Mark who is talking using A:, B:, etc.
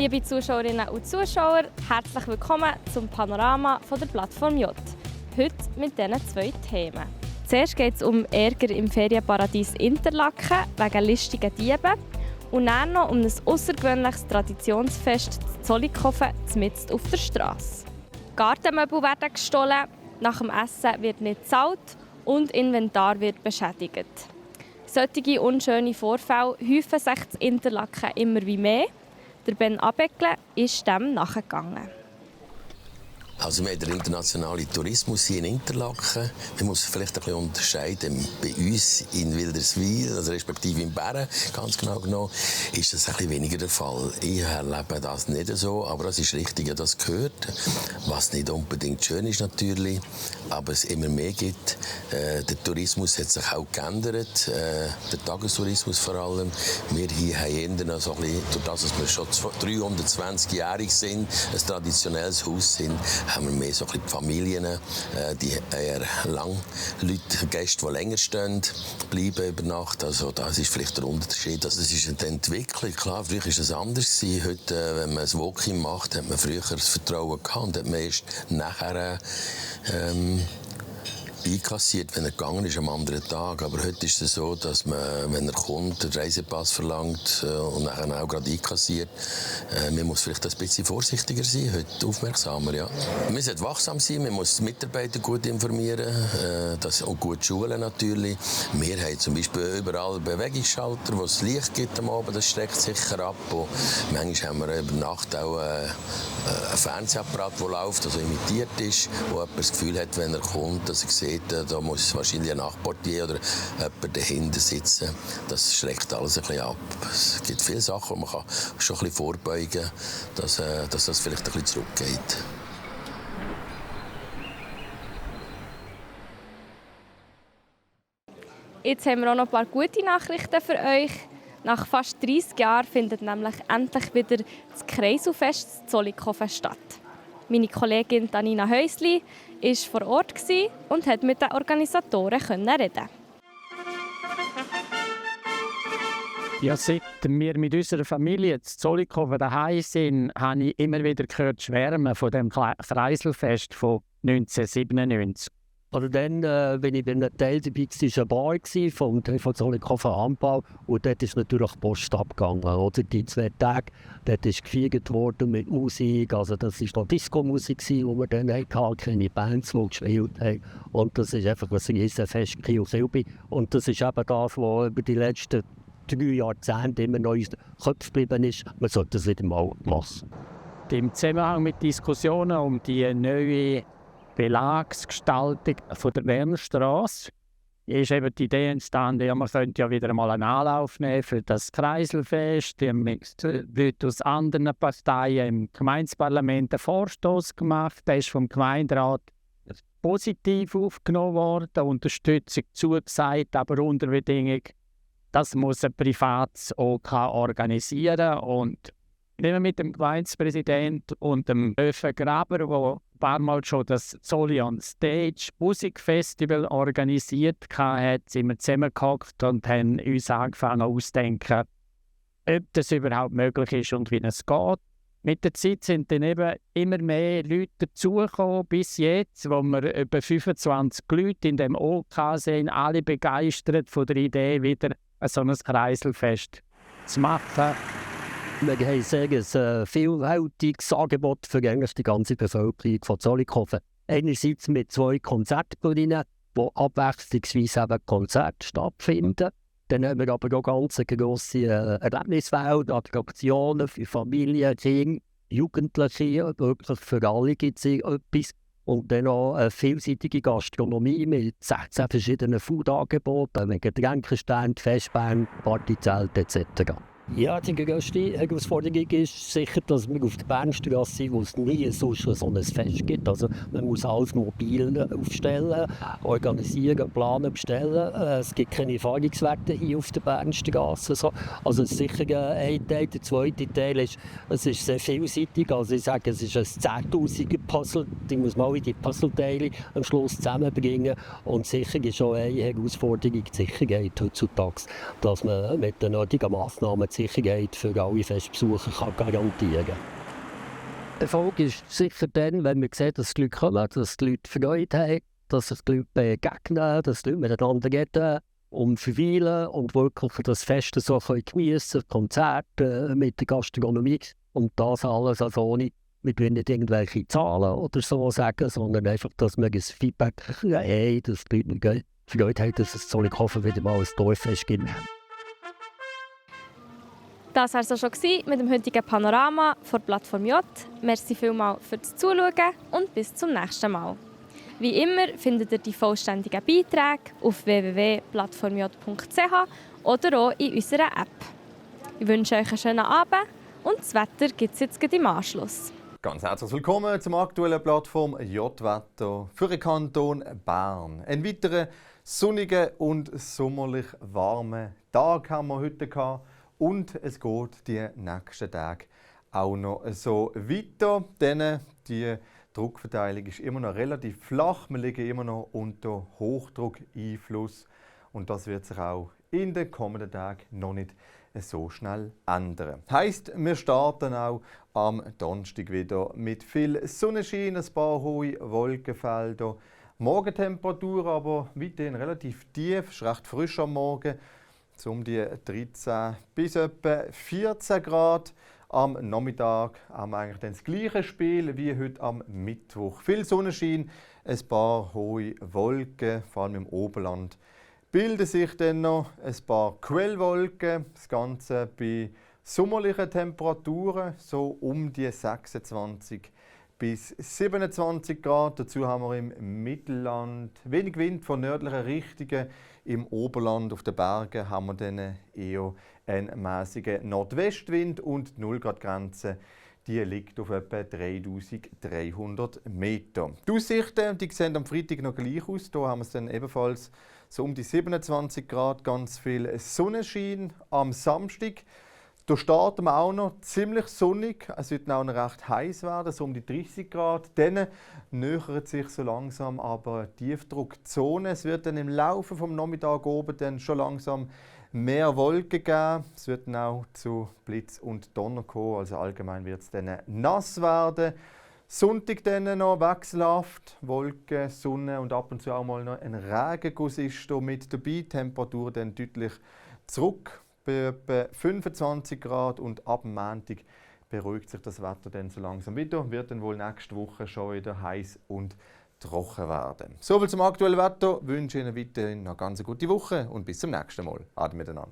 A: Liebe Zuschauerinnen und Zuschauer, herzlich willkommen zum Panorama von der Plattform J. Heute mit diesen 2 Themen. Zuerst geht es um Ärger im Ferienparadies Interlaken wegen listigen Dieben und dann noch um ein außergewöhnliches Traditionsfest in Zollikofen mitten auf der Straße. Gartenmöbel werden gestohlen, nach dem Essen wird nicht gezahlt und Inventar wird beschädigt. Solche unschöne Vorfälle häufen sich in Interlaken immer wie mehr. Der Ben Abeckle ist dem nachgegangen.
B: Also wir haben den internationalen Tourismus hier in Interlaken. Man muss vielleicht ein bisschen unterscheiden. Bei uns in Wilderswil, also respektive in Bären, ganz genau genommen, ist das ein bisschen weniger der Fall. Ich erlebe das nicht so, aber es ist richtig, das gehört. Was nicht unbedingt schön ist natürlich, aber es immer mehr gibt. Der Tourismus hat sich auch geändert, der Tagestourismus vor allem. Wir hier haben eher noch so ein bisschen, durch das, dass wir schon 320-jährig sind, ein traditionelles Haus sind, haben wir mehr so ein bisschen die Familien, die eher lang Leute, Gäste, die länger stehen, bleiben über Nacht. Also das ist vielleicht der Unterschied. Also es ist eine Entwicklung. Klar, früher war es anders. Heute, wenn man ein Walking macht, hat man früher das Vertrauen gehabt und hat man erst nachher einkassiert, wenn er gegangen ist am anderen Tag. Aber heute ist es so, dass man, wenn er kommt, den Reisepass verlangt und nachher auch gerade einkassiert. Man muss vielleicht ein bisschen vorsichtiger sein, heute aufmerksamer. Ja. Man sollte wachsam sein, man muss die Mitarbeiter gut informieren und gut schulen natürlich. Wir haben zum Beispiel überall Bewegungsschalter, wo es Licht gibt am Abend, das streckt sicher ab. Und manchmal haben wir über Nacht auch einen Fernsehapparat, der läuft, also imitiert ist, wo jemand das Gefühl hat, wenn er kommt, dass er sieht, da muss wahrscheinlich ein Nachtportier oder jemand dahinter sitzen. Das schreckt alles ein bisschen ab. Es gibt viele Sachen, die man schon ein bisschen vorbeugen kann, dass das vielleicht ein bisschen zurückgeht.
A: Jetzt haben wir auch noch ein paar gute Nachrichten für euch. Nach fast 30 Jahren findet nämlich endlich wieder das Kreiselfest in Zollikofen statt. Meine Kollegin Anina Häusli war vor Ort und konnte mit den Organisatoren reden.
C: Ja, seit wir mit unserer Familie in Zollikofen daheim sind, habe ich immer wieder gehört schwärmen von dem Kreiselfest von 1997.
D: Also dann, wenn ich bei einem Teil dabei war, von Zollikofen Handball und dort ist natürlich die Post abgegangen. Oder? Die 2 Tage, dort ist gefeiert worden mit Musik, also das war noch Disco-Musik, die wir dann hatten, keine Bands, die gespielt haben. Und das ist einfach ein Riesenfest in Kilby. Und das ist eben das, was über die letzten 3 Jahrzehnte immer noch in den Köpfen geblieben ist. Man sollte das wieder mal machen.
C: Im Zusammenhang mit Diskussionen um die neue Belagsgestaltung von der Wernerstrasse ist eben die Idee entstanden, ja, man könnte ja wieder mal einen Anlauf nehmen für das Kreiselfest. Wird aus anderen Parteien im Gemeindeparlament einen Vorstoß gemacht. Der ist vom Gemeinderat positiv aufgenommen worden, Unterstützung zugesagt, aber unter Bedingung, das muss ein privates OK organisieren. Und nehmen wir mit dem Gemeindepräsidenten und dem Öfen Graber, der ein paar Mal schon das Zolli on Stage Musikfestival organisiert hat, sind wir zusammengehockt und haben uns angefangen auszudenken, ob das überhaupt möglich ist und wie es geht. Mit der Zeit sind dann eben immer mehr Leute dazugekommen, bis jetzt, wo wir über 25 Leute in dem OK sehen, alle begeistert von der Idee, wieder so ein Kreiselfest zu machen.
D: Wir haben ein sehr vielfältiges Angebot für die ganze Bevölkerung von Zollikofen. Einerseits mit 2 Konzertbühnen, wo abwechslungsweise eben Konzerte stattfinden. Dann haben wir aber auch ganz grosse Erlebniswelt, Attraktionen für Familien, Kinder, Jugendliche, wirklich für alle gibt es etwas. Und dann auch eine vielseitige Gastronomie mit 16 verschiedenen Food-Angeboten, mit Getränkeständen, Festbahnen, Partyzelten etc. Ja, die grösste Herausforderung ist sicher, dass wir auf der Bernstrasse sind, wo es nie so ein Fest gibt. Also man muss alles mobil aufstellen, organisieren, planen, bestellen. Es gibt keine Erfahrungswerte hier auf der Bernstrasse. Also es ist sicher ein Teil. Der zweite Teil ist, es ist sehr vielseitig. Also ich sage, es ist ein 10'000er Puzzle. Die muss man alle die Puzzleteile am Schluss zusammenbringen. Und sicher ist auch eine Herausforderung die Sicherheit heutzutage, dass man mit den nötigen Massnahmen die Sicherheit für alle Festbesucher garantieren kann. Erfolg ist sicher dann, wenn man sieht, dass die Leute kommen, dass die Leute Freude haben, dass sich die Leute begegnen, dass die Leute miteinander reden und verweilen und wirklich das Fest so geniessen können, Konzerte mit der Gastronomie und das alles also ohne, wir wollen nicht irgendwelche Zahlen oder so sagen, sondern einfach, dass wir ein Feedback haben, dass die Leute Freude haben, dass es Zollikofen wieder mal ein Dorffest gibt.
A: Das war es also schon mit dem heutigen Panorama von der Plattform J. Merci vielmals fürs Zuschauen und bis zum nächsten Mal. Wie immer findet ihr die vollständigen Beiträge auf www.plattformj.ch oder auch in unserer App. Ich wünsche euch einen schönen Abend und das Wetter gibt es jetzt gleich im Anschluss.
E: Ganz herzlich willkommen zum aktuellen Plattform J-Wetter für den Kanton Bern. Ein weiterer sonniger und sommerlich warmer Tag haben wir heute gehabt. Und es geht die nächsten Tage auch noch so weiter. Denn die Druckverteilung ist immer noch relativ flach. Wir liegen immer noch unter Hochdruckeinfluss. Und das wird sich auch in den kommenden Tagen noch nicht so schnell ändern. Heisst, wir starten auch am Donnerstag wieder mit viel Sonnenschein, ein paar hohe Wolkenfelder. Morgentemperatur aber weiterhin relativ tief, es ist recht frisch am Morgen. Um die 13 bis etwa 14 Grad. Am Nachmittag haben wir eigentlich dann das gleiche Spiel wie heute am Mittwoch. Viel Sonnenschein, ein paar hohe Wolken, vor allem im Oberland. Bilden sich dann noch ein paar Quellwolken. Das Ganze bei sommerlichen Temperaturen, so um die 26 bis 27 Grad. Dazu haben wir im Mittelland wenig Wind von nördlichen Richtungen. Im Oberland auf den Bergen haben wir dann eher einen mäßigen Nordwestwind und die 0-Grad-Grenze liegt auf etwa 3300 Meter. Die Aussichten die sehen am Freitag noch gleich aus. Hier haben wir es dann ebenfalls so um die 27 Grad, ganz viel Sonnenschein. Am Samstag da starten wir auch noch ziemlich sonnig. Es wird auch noch recht heiß werden, so um die 30 Grad. Dann nähert sich so langsam aber eine Tiefdruckzone. Es wird dann im Laufe des Nachmittags oben dann schon langsam mehr Wolken geben. Es wird dann auch zu Blitz und Donner kommen. Also allgemein wird es dann nass werden. Sonntag dann noch wechselhaft, Wolken, Sonne und ab und zu auch mal noch ein Regenguss ist hier mit dabei. Die Temperatur dann deutlich zurück bei etwa 25 Grad und ab dem Montag beruhigt sich das Wetter dann so langsam wieder. Wird dann wohl nächste Woche schon wieder heiß und trocken werden. Soviel zum aktuellen Wetter. Ich wünsche Ihnen weiterhin eine ganz gute Woche und bis zum nächsten Mal. Ade miteinander.